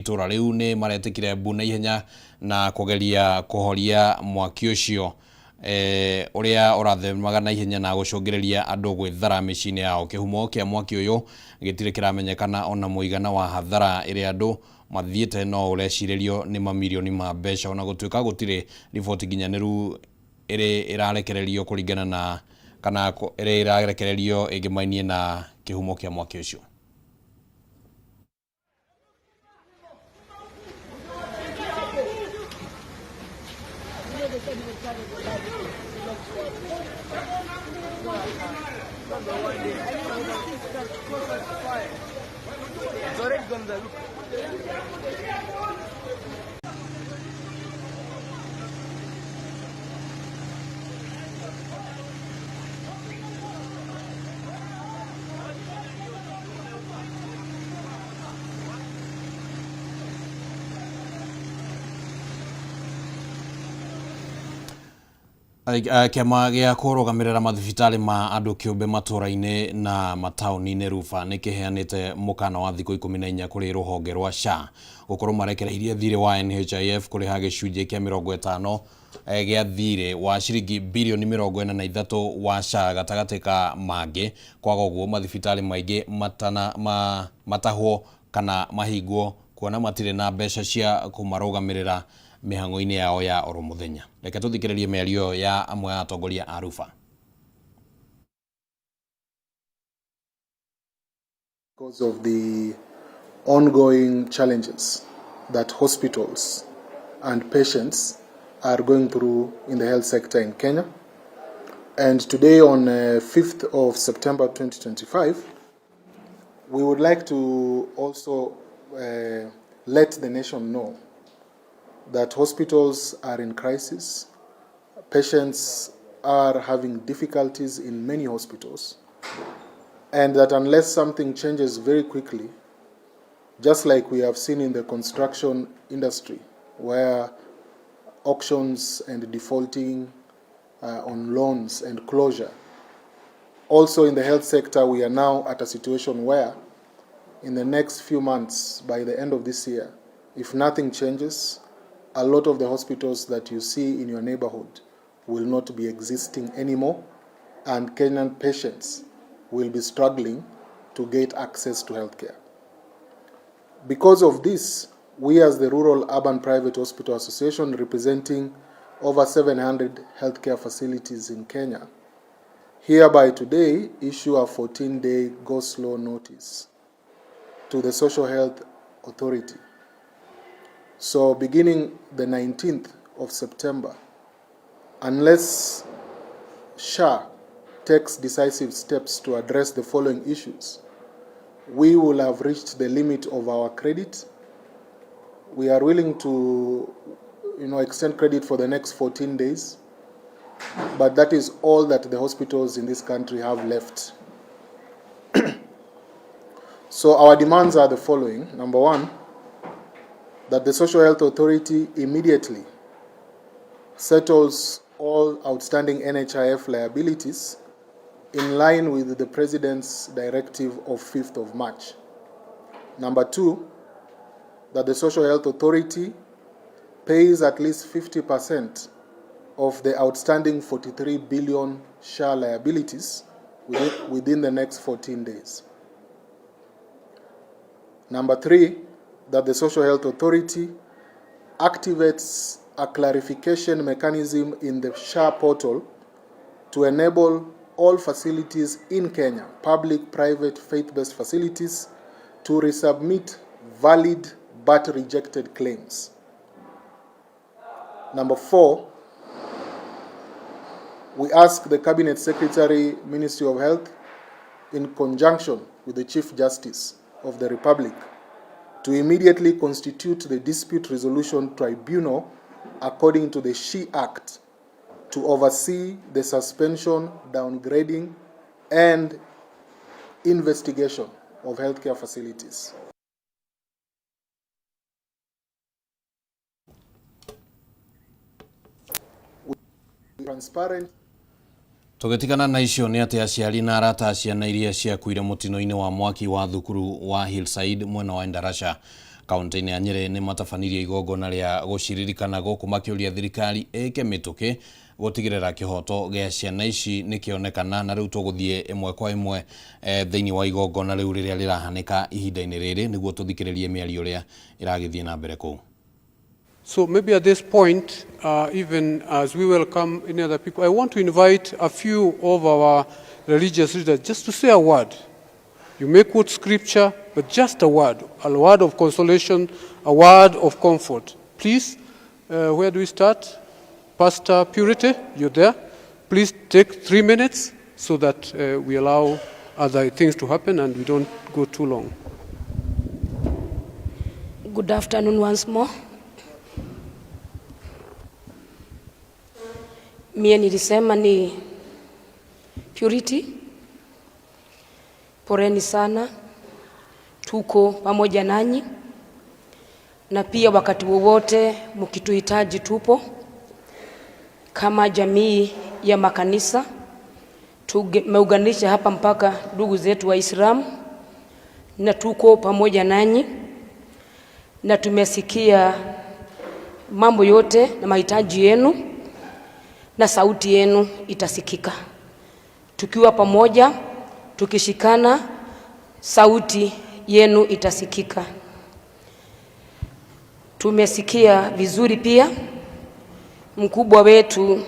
Itũra rĩu nĩ maretĩkire mbu na ihenya na kũgeria kũhoria mwaki ũcio ũrĩa ũrathemaga na ihenya na gũcũngĩrĩria andũ gwĩthara mĩciĩ-inĩ yao. Kĩhumo kĩa mwaki ũyũ gĩtirĩ kĩramenyekana ona mũigana wa hathara ĩrĩa andũ mathiĩte no ũrecirĩrio nĩ mamirioni ma mbeca ona gũtuĩka gũtirĩ riboti nginyanĩru ĩrĩ ĩrarekererio kũringana na kana ĩrĩ ĩrarekererio ĩngĩmainie na kĩhumo kĩa mwaki ũcio. Kĩama gĩa kũrũgamĩrĩra mathibitarĩ ma andũ kĩũmbe matũra-inĩ na mataũni-inĩ Rufa nĩ kĩheanĩte mũkana wa thikũ 14 kũrĩ rũhonge rwa SHA gũkorwo marekereirie thirĩ wa NHIF kũrĩha gĩcunjĩ kĩa 50 gĩa thirĩ wa ciringi birioni 43 wa SHA gatagatĩ ka mangĩ. Kwaga ũguo mathibitarĩ maingĩ matana, ma, matahwo kana mahingwo kuona matirĩ na mbeca cia kũmarũgamĩrĩra mĩhang'o-inĩ yao ya oro mũthenya. Reke tũthikĩrĩrie mĩario ya amwe a atongoria a Rufa. Because of the ongoing challenges that hospitals and patients are going through in the health sector in Kenya. And today on 5th of September 2025, we would like to also let the nation know that hospitals are in crisis, patients are having difficulties in many hospitals, and that unless something changes very quickly, just like we have seen in the construction industry, where auctions and defaulting on loans and closure, also in the health sector, we are now at a situation where in the next few months, by the end of this year, if nothing changes, a lot of the hospitals that you see in your neighborhood will not be existing anymore, and Kenyan patients will be struggling to get access to healthcare. Because of this, we as the Rural Urban Private Hospital Association, representing over 700 healthcare facilities in Kenya, hereby today issue a 14-day go slow notice to the Social Health Authority. So beginning the 19th of September, unless SHA takes decisive steps to address the following issues, we will have reached the limit of our credit. We are willing to, extend credit for the next 14 days, but that is all that the hospitals in this country have left. So our demands are the following. Number one, that the Social Health Authority immediately settles all outstanding NHIF liabilities in line with the President's directive of 5th of March. Number two, that the Social Health Authority pays at least 50% of the outstanding 43 billion SHA liabilities within the next 14 days. Number three, that the Social Health Authority activates a clarification mechanism in the SHA portal to enable all facilities in Kenya, public, private, faith-based facilities, to resubmit valid but rejected claims. Number four, we ask the Cabinet Secretary, Ministry of Health, in conjunction with the Chief Justice of the Republic, to immediately constitute the Dispute Resolution Tribunal according to the SHE Act to oversee the suspension, downgrading, and investigation of healthcare facilities. Transparent. Tũgĩtigana na icio nĩ atĩ aciari na arata a ciana iria ciakuire mũtino-inĩ wa mwaki wa thukuru wa Hillside mwena wa Endarasha. Kaunti-inĩ ya Nyĩrĩ nĩ matabanirie igongona rĩa gũciririkana gũkũ makĩũria thirikari ĩke mĩtũkĩ gũtigĩrĩra kĩhoto gĩa ciana ici nĩkĩonekana. Na rĩu tũgũthiĩ ĩmwe kwa ĩmwe thĩinĩ wa igongona rĩu rĩrĩa rĩrahanĩka ihinda-inĩ rĩrĩ nĩguo tũthikĩrĩrie mĩario ĩrĩa ĩragĩthiĩ na mbere kũu. So maybe at this point, even as we welcome any other people, I want to invite a few of our religious leaders just to say a word. You may quote scripture, but just a word of consolation, a word of comfort. Please, where do we start? Pastor Purity, you're there. Please take 3 minutes so that we allow other things to happen and we don't go too long. Good afternoon once more. Mie nilisema ni Purity. Poleni sana, tuko pamoja nanyi, na pia wakati wowote mkituhitaji tupo. Kama jamii ya makanisa tumeunganisha hapa mpaka ndugu zetu Waislamu, na tuko pamoja nanyi, na tumesikia mambo yote na mahitaji yenu, na sauti yenu itasikika. Tukiwa pamoja, tukishikana, sauti yenu itasikika. Tumesikia vizuri pia mkubwa wetu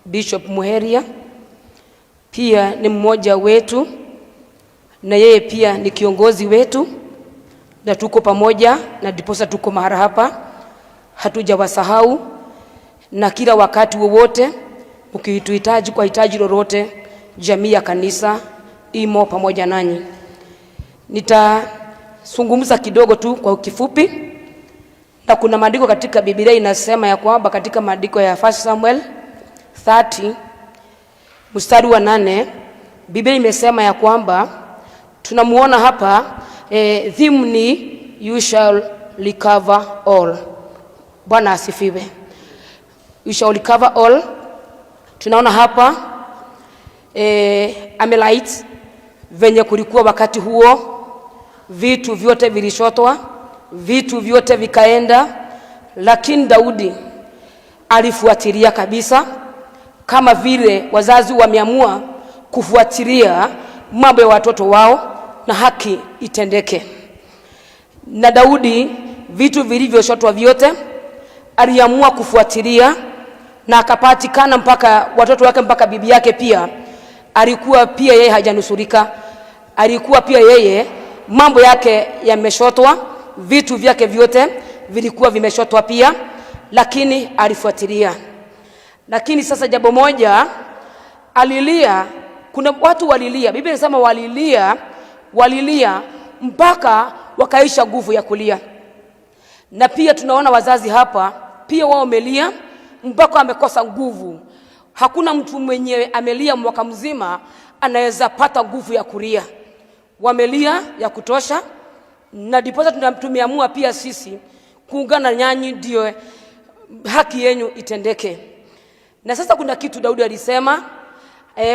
Bishop Muheria pia ni mmoja wetu, na yeye pia ni kiongozi wetu, na tuko pamoja, na ndiposa tuko mahali hapa, hatujawasahau, na kila wakati wowote mkituhitaji kwa hitaji lolote, jamii ya kanisa imo pamoja nanyi. Nitazungumza kidogo tu kwa kifupi, na kuna maandiko katika Biblia inasema ya kwamba katika maandiko ya 1 Samuel 30 mstari wa 8, Biblia imesema ya kwamba tunamuona hapa theme ni you shall recover all. Bwana asifiwe. You shall recover all. Tunaona hapa Amalekites venye kulikuwa wakati huo, vitu vyote vilishotwa, vitu vyote vikaenda, lakini Daudi alifuatilia kabisa, kama vile wazazi wameamua kufuatilia mambo ya watoto wao na haki itendeke. Na Daudi vitu vilivyoshotwa vyote aliamua kufuatilia na akapatikana mpaka watoto wake, mpaka bibi yake pia alikuwa pia yeye hajanusurika, alikuwa pia yeye mambo yake yameshotwa, vitu vyake vyote vilikuwa vimeshotwa pia, lakini alifuatilia. Lakini sasa jambo moja alilia, kuna watu walilia, Biblia inasema walilia, walilia mpaka wakaisha nguvu ya kulia. Na pia tunaona wazazi hapa pia wao wamelia mpaka wamekosa nguvu. Hakuna mtu mwenye amelia mwaka mzima anaweza pata nguvu ya kulia. Wamelia ya kutosha, na ndiposa tumeamua pia sisi kuungana nanyi ndio haki yenu itendeke. Na sasa kuna kitu Daudi alisema,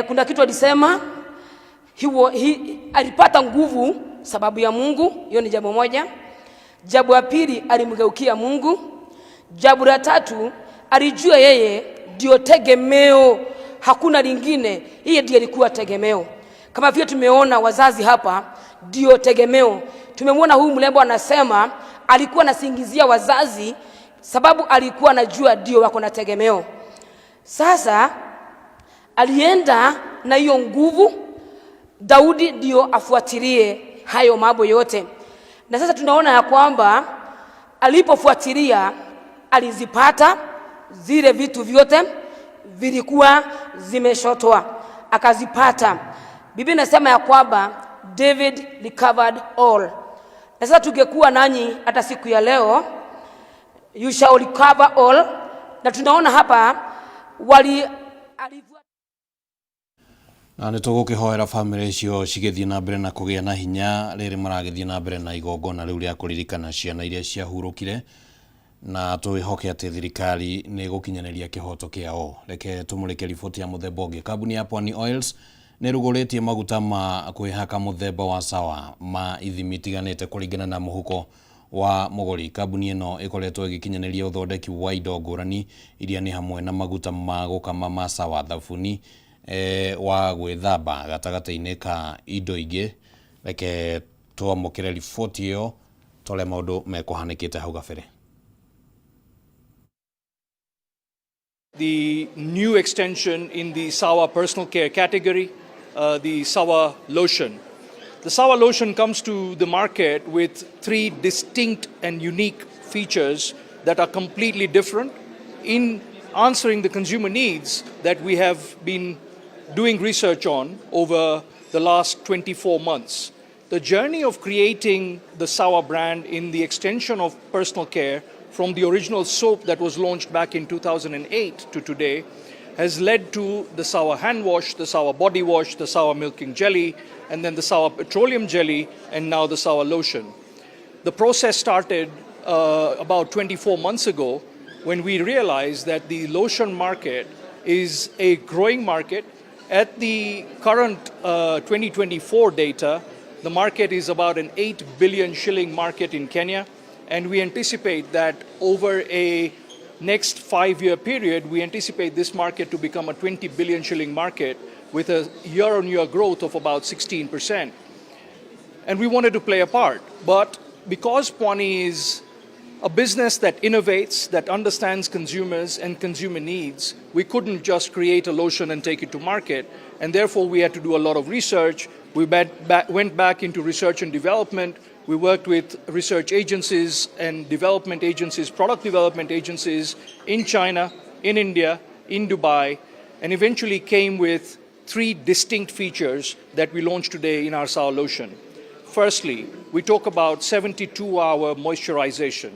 kuna kitu alisema, alipata nguvu sababu ya Mungu. Hiyo ni jambo moja. Jambo la pili, alimgeukia Mungu. Jambo la tatu, alijua yeye ndio tegemeo, hakuna lingine, yeye ndiye alikuwa tegemeo. Kama vile tumeona wazazi hapa ndio tegemeo. Tumemwona huyu mrembo anasema alikuwa anasingizia wazazi sababu alikuwa anajua ndio wako na tegemeo. Sasa alienda na hiyo nguvu, Daudi ndio afuatilie hayo mambo yote. Na sasa tunaona ya kwamba alipofuatilia alizipata zile vitu vyote vilikuwa zimeshotwa, akazipata. Biblia inasema ya kwamba David recovered all. Na sasa tungekuwa nanyi hata siku ya leo, you shall recover all. Na tunaona hapa wali alivua. Na nĩ tũgũkĩhoera bamĩrĩ icio cigĩthiĩ na mbere na kũgĩa na hinya rĩrĩ maragĩthiĩ na mbere na igongona rĩu rĩa kũririkana ciana iria ciahurũkire, na twĩhoke atĩ thirikari nĩ ĩgũkinyanĩria kĩhoto kĩao. Reke tũmũrĩke riboti ya mũthemba ũngĩ. Kambuni ya Pwani Oils nĩ ĩrugũrĩtie maguta ma kwĩhaka mũthemba wa sawa ma ithimi itiganĩte kũringana na mũhuko Wa mũgũri. Kambuni ĩno ĩkoretwo ĩgĩkinyanĩria ũthondeki wa indo ngũrani iria nĩ hamwe na maguta ma gũkama ma Sawa, thabuni wa gwĩthamba gatagatĩ-inĩ ka indo ingĩ. Reke twamũkĩre riboti ĩyo tore maũndũ mekũhanĩkĩte hau gabere. The new extension in the Sawa personal care category, the Sawa lotion. The Sawa lotion comes to the market with three distinct and unique features that are completely different in answering the consumer needs that we have been doing research on over the last 24 months. The journey of creating the Sawa brand in the extension of personal care from the original soap that was launched back in 2008 to today has led to the Sawa hand wash, the Sawa body wash, the Sawa milking jelly, and then the Sawa petroleum jelly, and now the Sawa lotion. The process started about 24 months ago when we realized that the lotion market is a growing market. At the current 2024 data, the market is about an 8 billion shilling market in Kenya, and we anticipate that over a next 5-year period, we anticipate this market to become a 20 billion shilling market with a year-on-year growth of about 16%. And we wanted to play a part, but because Pwani is a business that innovates, that understands consumers and consumer needs, we couldn't just create a lotion and take it to market. And therefore, we had to do a lot of research. We went back into research and development. We worked with research agencies and development agencies, product development agencies in China, in India, in Dubai, and eventually came with three distinct features that we launched today in our Sawa lotion. Firstly, we talk about 72-hour moisturization.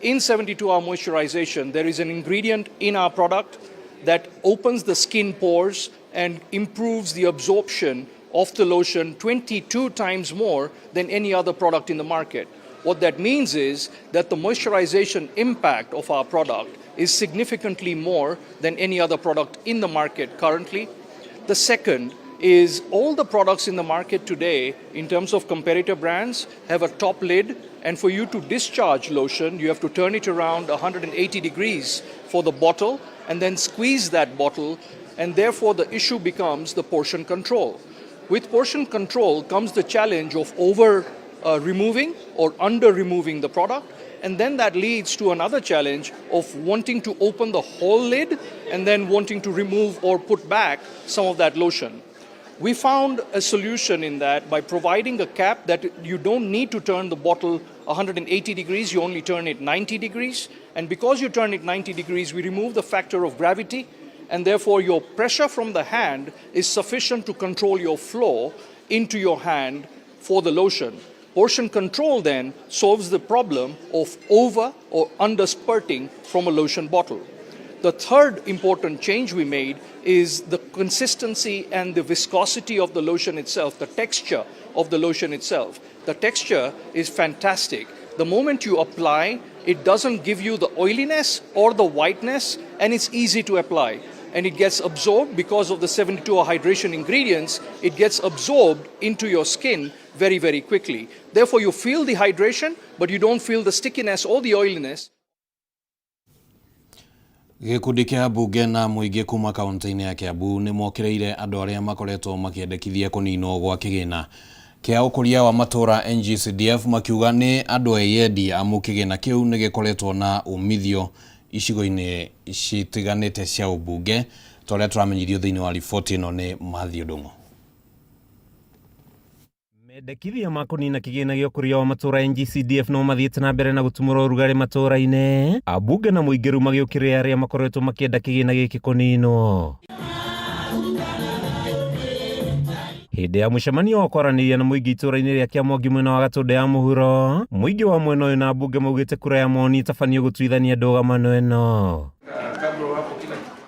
In 72-hour moisturization, there is an ingredient in our product that opens the skin pores and improves the absorption of the lotion 22 times more than any other product in the market. What that means is that the moisturization impact of our product is significantly more than any other product in the market currently. The second is all the products in the market today, in terms of competitor brands, have a top lid, and for you to discharge lotion, you have to turn it around 180 degrees for the bottle and then squeeze that bottle, and therefore the issue becomes the portion control. With portion control comes the challenge of over removing or under removing the product, and then that leads to another challenge of wanting to open the whole lid and then wanting to remove or put back some of that lotion. We found a solution in that by providing a cap that you don't need to turn the bottle 180 degrees, you only turn it 90 degrees. And because you turn it 90 degrees, we remove the factor of gravity, and therefore your pressure from the hand is sufficient to control your flow into your hand for the lotion. Portion control then solves the problem of over or under spurting from a lotion bottle. The third important change we made is the consistency and the viscosity of the lotion itself, the texture of the lotion itself. The texture is fantastic. The moment you apply, it doesn't give you the oiliness or the whiteness, and it's easy to apply. And it gets absorbed because of the 72-hour hydration ingredients. It gets absorbed into your skin very, very quickly. Therefore, you feel the hydration, but you don't feel the stickiness or the oiliness. Gĩkundi kĩa mbunge na mũingĩ kuma kaunti-inĩ ya Kiambu nĩ mokĩrĩire andũ arĩa makoretwo makĩendekithia kũninwo gwa kĩgĩna kĩa ũkũria wa matũra NGCDF, makiuga nĩ andũ eyendi amu kĩgĩna kĩu nĩ gĩkoretwo na umithio icigo-inĩ citiganĩte cia ũmbunge, ta ũrĩa tũramenyithio thĩinĩ wa riboti ĩno nĩ Matthew Ndung'u. Mendekithia ma kũnina kĩgĩna gĩa ũkũria wa matũra NGCDF no mathiĩte na mbere na gũtumũra ũrugarĩ matũra-inĩ, ambunge na mũingĩ rĩu magĩũkĩrĩra arĩa makoretwo makĩenda kĩgĩna gĩkĩ kũninwo. Hĩndĩ ya mũcemanio wa kwaranĩria na mũingĩ itũra-inĩ rĩa Kĩamwangi mwena wa Gatũndũ ya mũhuro, mũingĩ wa mwena ũyũ na ambunge maugĩte kura ya mawoni ĩtabanio gũtuithania ndũgamano ĩno.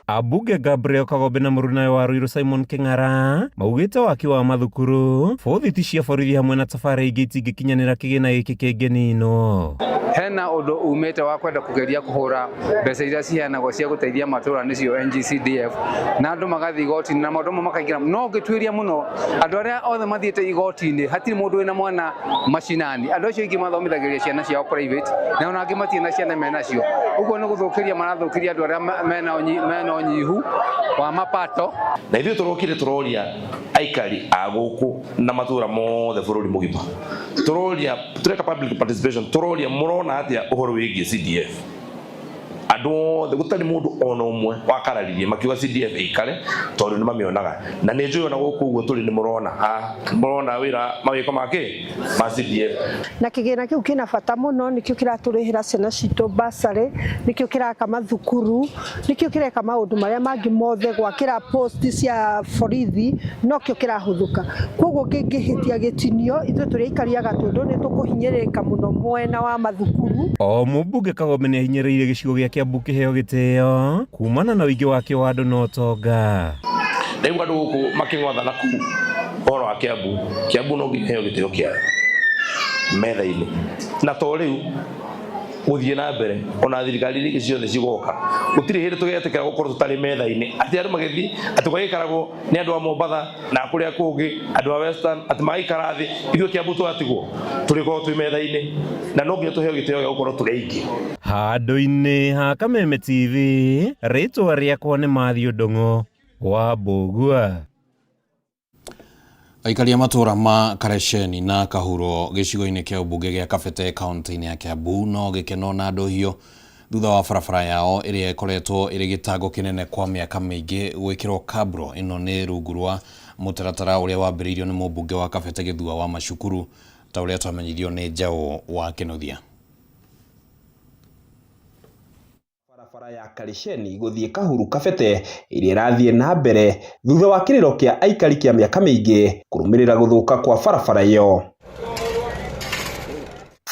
Ambunge Gabriel Kagombe na mũrunawe wa Ruiru Simon King'ara maugĩte waki wa mathukuru, bũthiti cia borithi hamwe na tabarĩra ingĩ itingĩkinyanĩra kĩgĩna gĩkĩ kĩngĩninwo. Hena ũndũ umĩte wa kwenda kũgeria kũhũra mbeca iria ciheanagwo cia gũteithia matũra nĩcio NGCDF, na andũ magathiĩ igoti-inĩ na maũndũ mamwe makaingĩra. No ũngĩtuĩria mũno andũ arĩa othe mathiĩte igoti-inĩ hatirĩ mũndũ wĩna mwana macinani. Andũ acio aingĩ mathomithagĩria ciana ciao private, na ona angĩ matirĩ na ciana menacio. Ũguo nĩ gũthũkĩria marathũkĩria andũ arĩa mena ũnyihu wa mapato. Na ithuĩ tũrokire tũroria aikari a gũkũ na matũra mothe bũrũri mũgima, tũroria, tũreka public participation, tũroria mũrona atĩa ũhoro wĩgiĩ CDF. Andũ othe gũtarĩ mũndũ ona ũmwe wakararirie, makiuga CDF ĩikare tondũ nĩ mamĩonaga. Na nĩ njũĩ ona gũkũ ũguo tũrĩ nĩ mũrona haha, mũrona wĩra mawĩko ma kĩ ma CDF. Na kĩgĩna kĩu kĩna bata mũno, nĩkĩo kĩratũrĩhĩra ciana citũ bursary, nĩkĩo kĩraka mathukuru, nĩkĩo kĩreka maũndũ marĩa mangĩ mothe, gwakĩra post cia borithi, nokĩo kĩrahũthũka. Koguo kĩngĩhĩtia gĩtinio, ithuĩ tũrĩ aikari a Gatũndũ nĩ tũkũhinyĩrĩrĩka mũno mwena wa mathukuru. O mũmbunge Kagombe nĩ ahinyĩrĩirie gĩcigo gĩa Kiambu kĩheo gĩtĩo kumana na ũingĩ wakĩo wa andũ na ũtonga. Ndaigua andũ gũkũ makĩng'otha na kũu ũhoro wa Kiambu, Kiambu no nginya ĩheo gĩtĩo kĩayo metha-inĩ. Na to rĩu gũthiĩ na mbere, ona thirikari iria ingĩ ciothe cigoka, gũtirĩ hĩndĩ tũgetĩkĩra gũkorwo tũtarĩ metha-inĩ, atĩ andũ magĩthiĩ atĩ gwagĩikaragwo nĩ andũ a Mombatha na kũrĩa kũngĩ, andũ a Western, atĩ magaikara thĩ, ithuĩ Kiambu tũgatigwo. Tũrĩkorwo twĩ metha-inĩ na no nginya tũheo gĩtĩo gĩa gũkorwo tũrĩ aingĩ. Handũ-inĩ ha Kameme TV, rĩtwa rĩakwa nĩ Matthew Ndung'u wa Mbũgua. Aikari a matũũra ma Karesheni na Kahuro gĩcigo-inĩ kĩa ũmbunge gĩa Kabete kaunti-inĩ ya Kiambu no gĩkeno na ndũhiũ thutha wa barabara yao ĩrĩa ĩkoretwo ĩrĩ gĩtango kĩnene kwa mĩaka mĩingĩ gwĩkĩrwo kabro. Ĩno nĩ rungu rwa mũtaratara ũrĩa wambĩrĩirio nĩ mũmbunge wa Kabete Gĩthua wa Macukuru ta ũrĩa twamenyithio nĩ Njaũ wa Kĩnuthia. Barabara ya Karisheni gũthiĩ Kahuru Kabete ĩrĩa ĩrathiĩ na mbere thutha wa kĩrĩro kĩa aikari kĩa mĩaka mĩingĩ kũrũmĩrĩra gũthũka kwa barabara ĩyo.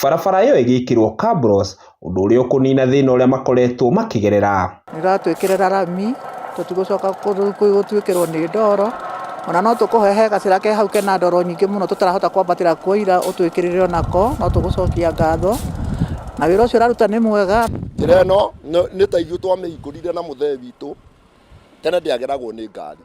Barabara ĩyo ĩgĩkĩrwo cabros ũndũ ũrĩa ũkũnina thĩna ũrĩa makoretwo makĩgerera. Nĩũratwĩkĩrĩra rami tũtigũcoka gũtuĩkĩrwo nĩ ndoro, ona no tũkũhe he gacĩra ke hau kena ndoro nyingĩ mũno tũtarahota kwambatĩra kuo ira ũtwĩkĩrĩre onako, no tũgũcokia ngatho na wĩra ũcio ũraruta nĩ mwega. Njĩra ĩno nĩ ta ithuĩ twamĩhingũrire na mũthee witũ, tene ndĩageragwo nĩ ngari,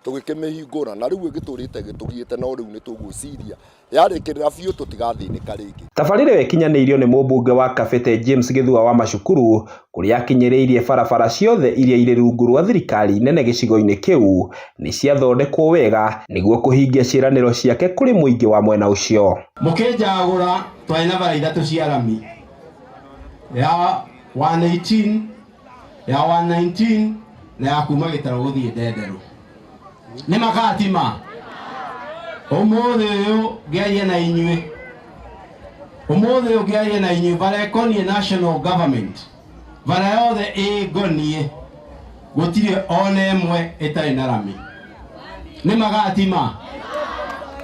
tũgĩkĩmĩhingũra na rĩu ĩgĩtũrĩte ĩgĩtũgiĩte, no rĩu nĩ tũgwĩciria yarĩkĩrĩra biũ tũtigathĩnĩka rĩngĩ. Tabarĩra ĩyo ĩkinyanĩirio nĩ mũmbunge wa Kabete James Gĩthua wa Macukuru kũrĩa akinyĩrĩirie barabara ciothe iria irĩ rungu rwa thirikari nene gĩcigo-inĩ kĩu nĩ ciathondekwo wega nĩguo kũhingia ciĩranĩro ciake kũrĩ mũingĩ wa mwena ũcio. Mũkĩnjagũra twarĩ na bara ithatũ cia rami, ya 118, ya 119 na ya kuma Gĩtarũ gũthiĩ Ndenderũ. Nĩ makatima ũmũthĩ ũyũ ngĩaria na inyuĩ, ũmũthĩ ũyũ ngĩaria na inyuĩ bara ĩkoniĩ national government, bara yothe ĩngoniĩ gũtirĩ ona ĩmwe ĩtarĩ na rami. Nĩ magatima,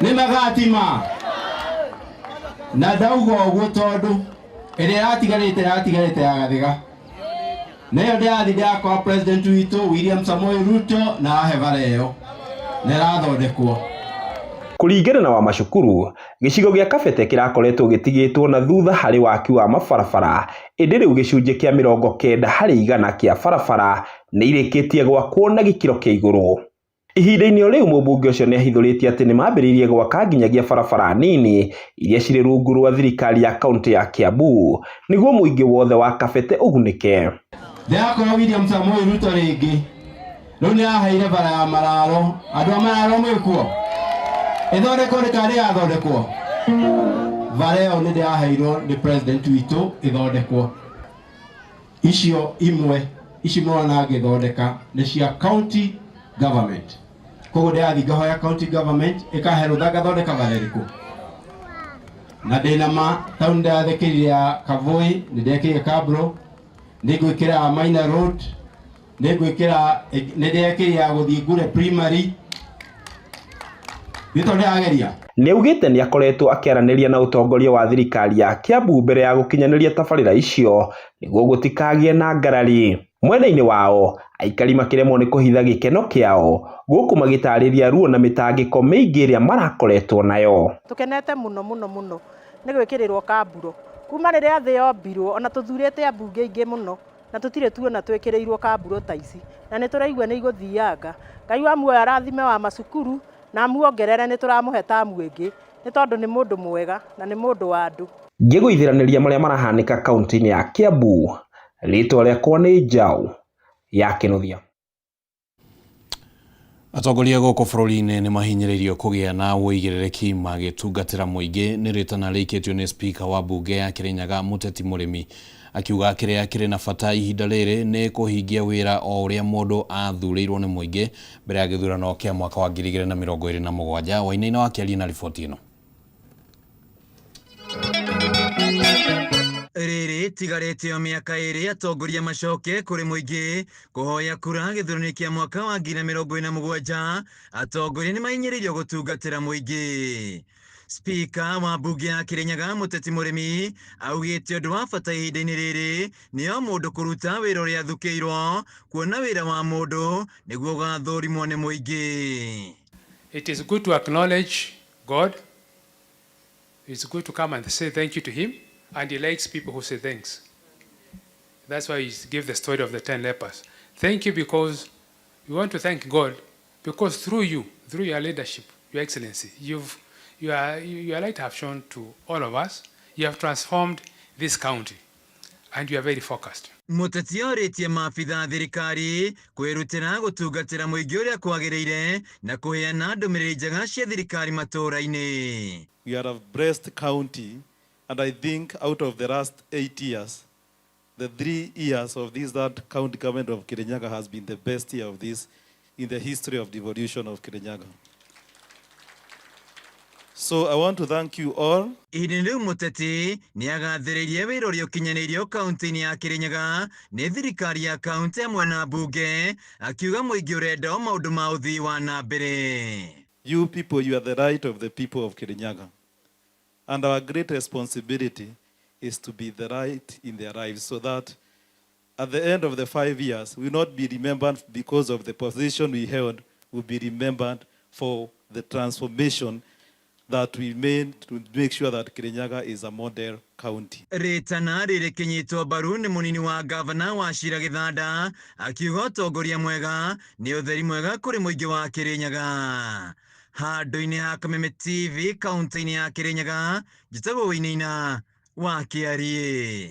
nĩ magatima. Na ndauga ũguo tondũ ĩrĩa yatigarĩte yatigarĩte ya Gathiga, nayo ndĩrathiĩ ndĩrakora president witũ William Samoei Ruto na ahe bara ĩyo na ĩrathondekwo. Kũringana na Wamacukuru, gĩcigo gĩa Kabete kĩrakoretwo gĩtigĩtwo na thutha harĩ waki wa mabarabara, ĩndĩ rĩu gĩcunjĩ kĩa 90% kĩa barabara nĩ irĩkĩtie gwakwo na gĩkĩro kĩa igũrũ. Ihinda-inĩ o rĩu mũmbunge ũcio nĩ ahithũrĩtie atĩ nĩ mambĩrĩirie gwaka nginyagia barabara nini iria cirĩ rungu rwa thirikari ya kaunti ya Kiambu nĩguo mũingĩ wothe wa Kabete ũgunĩke. Ndĩrakora William Samoei Ruto rĩngĩ rĩu nĩ aheire bara ya Mararo, andũ a Mararo mwĩkuo, ĩthondekwo nĩ kana ndĩrathondekwo bara ĩyo nĩ ndĩraheirwo nĩ president witũ ĩthondekwo. Icio imwe ici mũrona ngĩthondeka nĩ cia county government, koguo ndĩrathiĩ ngahoya county government ĩkahe rũtha ngathondeka bara ĩrĩkũ. Na ndĩna ma taũni ndĩrathĩkĩrire ya Kavui nĩ ndekĩrire kabro, nĩ ngwĩkĩra ya Maina Road, nĩ ngwĩkĩra nĩ ndĩrekĩrire ya gũthiĩ Ngure primary, nĩ tondũ ndĩrageria. Nĩaugĩte nĩakoretwo akĩaranĩria na ũtongoria wa thirikari ya Kiambu mbere ya gũkinyanĩria tabarĩra icio nĩguo gũtikagĩe na ngarari. Mwena-inĩ wao, aikari makĩremwo nĩ kũhitha gĩkeno kĩao, gũkũ magĩtarĩria ruo na mĩtangĩko mĩingĩ ĩrĩa marakoretwo nayo. Tũkenete mũno mũno mũno nĩ gwĩkĩrĩrwo kamburo. Kuma rĩrĩa thĩ yombirwo ona tũthurĩte ambunge aingĩ mũno na tũtirĩ tuona twĩkĩrĩirwo kamburo ta ici na nĩ tũraigua nĩ igũthianga. Ngai wa muoyo arathime wa macukuru na amuongerere nĩ tũramũhe tamu ĩngĩ nĩ tondũ nĩ mũndũ mwega na nĩ mũndũ wa andũ. Ngĩgũithĩranĩria marĩa marahanĩka kaunti-inĩ ya Kiambu, rĩtwa rĩakwa nĩ Njaũ ya Kĩnuthia. Atongoria gũkũ bũrũri-inĩ nĩ mahinyĩrĩirio kũgĩa na ũigĩrĩrĩki magĩtungatĩra mũingĩ nĩ rĩtana rĩikĩtio nĩ spika wa mbunge ya Kĩrĩnyaga Mũteti Mũrĩmi akiuga kĩrĩa kĩrĩ na bata ihinda rĩrĩ nĩ kũhingia wĩra o ũrĩa mũndũ athurĩirwo nĩ mũingĩ mbere ya gĩthurano kĩa mwaka wa 2027. Wainaina wa kĩaria na riboti ĩno. Rĩrĩ tigarĩte o mĩaka ĩrĩ atongoria macoke kũrĩ mũingĩ kũhoya kura gĩthurano kĩa mwaka wa 2027 atongoria nĩ mahinyĩrĩirio gũtungatĩra mũingĩ. Spika wa mbunge ya Kĩrĩnyaga Mũteti Mũrĩmi augĩte ũndũ wa bata ihinda-inĩ rĩrĩ nĩ o mũndũ kũruta wĩra ũrĩa athukĩirwo kuona wĩra wa mũndũ nĩguo ũgathũrimwo nĩ mũingĩ. It is good to acknowledge God. It's good to come and say thank you to him, and he likes people who say thanks. That's why he gave the story of the 10 lepers. Thank you because we want to thank God because through you, through your leadership, Your Excellency, your light have shone to all of us. You have transformed this county, and you are very focused. Mũteti orĩtie maabitha thirikari kwĩrutĩra gũtungatĩra mũingĩ ũrĩa kwagĩrĩire na kũheana ndũmĩrĩri njega cia thirikari matũũra-inĩ. We are a blessed county, and I think out of the last 8 years, the 3 years of this that county government of Kirinyaga has been the best year of this in the history of devolution of Kirinyaga. So I want to thank you all. Ihinda-inĩ rĩu Mũteti nĩ agathĩrĩirie wĩra ũrĩa ũkinyanĩirio kaunti-inĩ ya Kĩrĩnyaga nĩ thirikari ya kaunti hamwe na mbunge, akiuga mũingĩ ũrenda o maũndũ ma ũthii wa na mbere. You people, you are the right of the people of Kirinyaga. And our great responsibility is to be the right in their lives so that at the end of the 5 years, we will not be remembered because of the position we held, we'll be remembered for the transformation that we made to make sure that Kirinyaga is a model county. Rĩtana rĩrĩkĩnyitwo mbaru nĩ mũnini wa gavana wa Shira Gĩthanda akiuga ũtongoria mwega nĩ ũtheri mwega kũrĩ mũingĩ wa Kĩrĩnyaga. Handũ-inĩ ha Kameme TV kaunti-inĩ ya Kĩrĩnyaga, njĩtagwo Wainaina wa Kĩariĩ.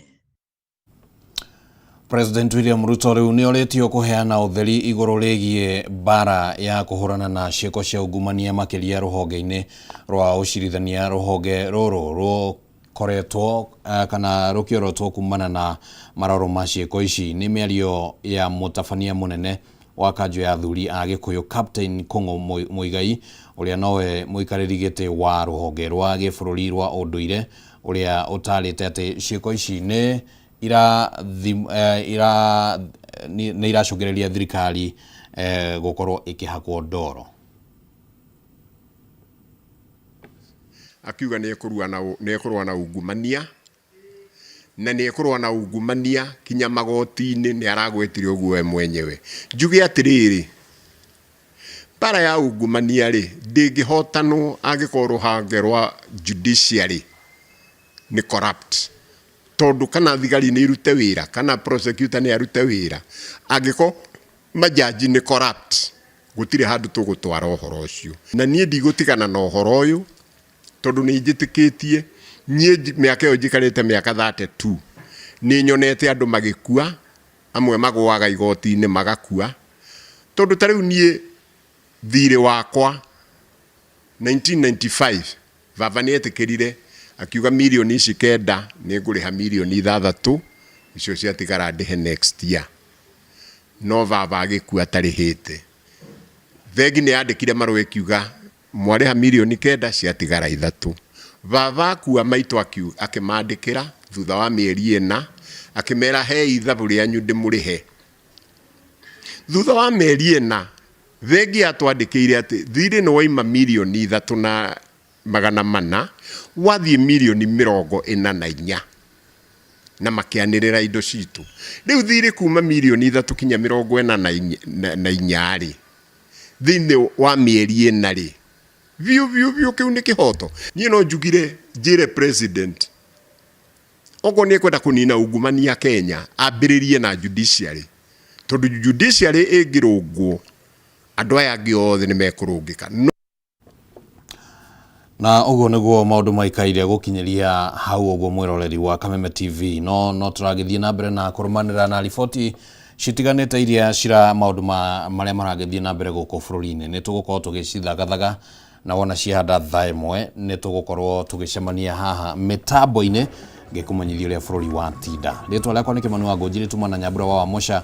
President William Ruto rĩu nĩ orĩtio kũheana ũtheri igũrũ rĩgiĩ mbara ya kũhũrana na ciĩko cia ungumania makĩria rũhonge-inĩ rwa ũcirithania. Rũhonge rũrũ rũkoretwo kana rũkĩorotwo kumana na maroro ma ciĩko ici. Nĩ mĩario ya mũtabania mũnene wa kanjũ ya athuri a Gĩkũyũ Captain Kũng'ũ Muigai ũrĩa nowe mũikarĩri gĩtĩ wa rũhonge rwa gĩbũrũri rwa ũndũire ũrĩa ũtarĩte atĩ ciĩko ici nĩ iracũngĩrĩria thirikari gũkorwo ĩkĩhakwo ndoro. Akiuga nĩ ekũrũa na ungumania na nĩ ekũrũa na ungumania kinya magoti-inĩ, nĩ aragwetire ũguo we mwenyewe. Njuge atĩrĩrĩ, mbara ya ungumania rĩ ndĩngĩhotanwo angĩkorwo rũhonge rwa judiciary nĩ corrupt, tondũ kana thigari nĩ irute wĩra kana prosecutor nĩ arute wĩra, angĩkorwo majaji nĩ corrupt gũtirĩ handũ tũgũtwara ũhoro ũcio. Na niĩ ndigũtigana na ũhoro ũyũ tondũ nĩ njĩtĩkĩtie niĩ mĩaka ĩyo njikarĩte mĩaka 32 nĩ nyonete andũ magĩkua, amwe magũaga igoti-inĩ magakua, tondũ ta rĩu niĩ thirĩ wakwa 1995 baba nĩ etĩkĩrire akiuga mirioni ici 9 nĩ ngũrĩha mirioni 6 icio ciatigara ndĩhe next year, no baba agĩkua atarĩhĩte. Bengi nĩ yandĩkire marũa ĩkiuga mwarĩha mirioni 9 ciatigara 3. Baba akua maitũ akĩmandĩkĩra thutha wa mĩeri 4 akĩmera hei ithabu rĩanyu ndĩmũrĩhe. Thutha wa mĩeri 4 bengi yatwandĩkĩire atĩ thirĩ nĩ waima mirioni 3,400 wathiĩ mirioni 44. Na makĩanĩrĩra indo citũ. Rĩu thirĩ kuma mirioni 3 kinya 44 rĩ, thĩinĩ wa mĩeri 4 rĩ, biũ biũ biũ kĩu nĩ kĩhoto? Niĩ no njugire njĩre president okorwo nĩ ekwenda kũnina ungumania Kenya, ambĩrĩrie na judiciary, tondũ judiciary ĩngĩrũngwo andũ aya angĩ othe nĩ mekũrũngĩka. Na ũguo nĩguo maũndũ maikaire gũkinyĩria hau ũguo mwĩroreri wa Kameme TV. No tũragĩthiĩ na mbere na kũrũmanĩra na riboti citiganĩte iria cira maũndũ marĩa maragĩthiĩ na mbere gũkũ bũrũri-inĩ. Nĩ tũgũkorwo tũgĩcithagathaga na wona ciahanda thaa 1 nĩ tũgũkorwo tũgĩcemania haha mĩtambo-inĩ ngĩkũmenyithia ũrĩa bũrũri watinda. Rĩtwa rĩakwa nĩ Kĩmani wa Ngũnjiri, tuma na Nyambura wa Wamũca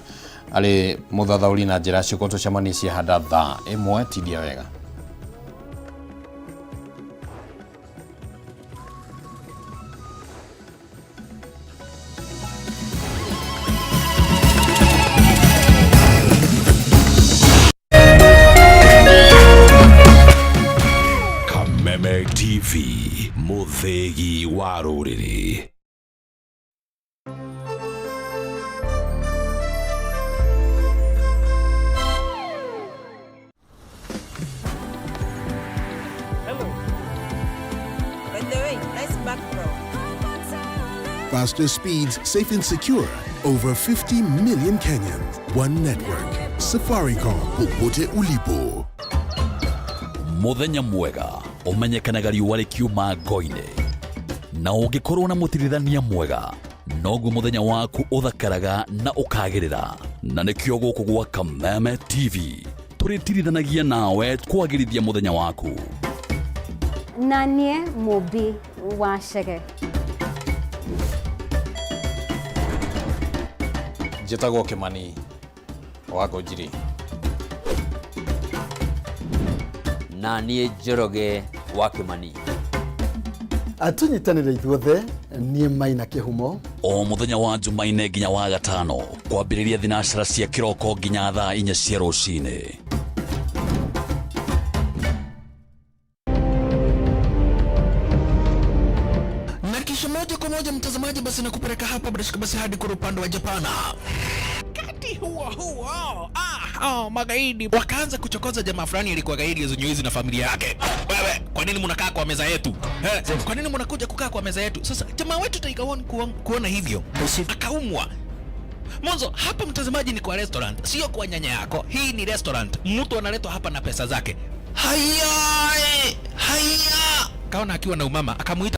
arĩ mũthathaũri na njĩra ciũko. Tũcemanie ciahanda thaa 1. Tindia wega. Kameme TV, mũthĩgi wa rũrĩrĩ. By the way, nice background. Faster speeds, safe and secure. Over 50 million Kenyans. One network. Safaricom. Popote ulipo. Mũthenya mwega ũmenyekanaga riũa rĩkiuma ngo-inĩ, na ũngĩkorwo na mũtirithania mwega noguo mũthenya waku ũthakaraga na ũkagĩrĩra. Na nĩkĩo gũkũ gwa Kameme TV tũrĩtirithanagia nawe kwagĩrithia mũthenya waku. Na niĩ Mũmbi wa Chege. Njĩtagwo Kĩmani wa Ngũnjiri. Na niĩ Njoroge wa Kĩmani. Tũnyitanĩre ithuothe, niĩ Maina Kĩhumo. O mũthenya wa Jumaine nginya wa gatano, kwambĩrĩria thinacara cia kĩroko nginya thaa 4 cia rũcinĩ. Na kisha moja kwa moja mtazamaji, basi nakupeleka hapa bila shaka basi hadi kwa upande wa Japana. Wakati huo huo, oh, magaidi wakaanza kuchokoza jamaa fulani alikuwa gaidi hizi na familia yake. Wewe, kwa nini mnakaa kwa meza yetu? Kwa nini mnakuja kukaa kwa meza yetu? Sasa jamaa wetu Tiger One kuona hivyo akaumwa. Mwanzo hapa mtazamaji ni kwa restaurant, sio kwa nyanya yako. Hii ni restaurant, mtu analetwa hapa na pesa zake. Haya, haya, kaona akiwa na umama akamuita.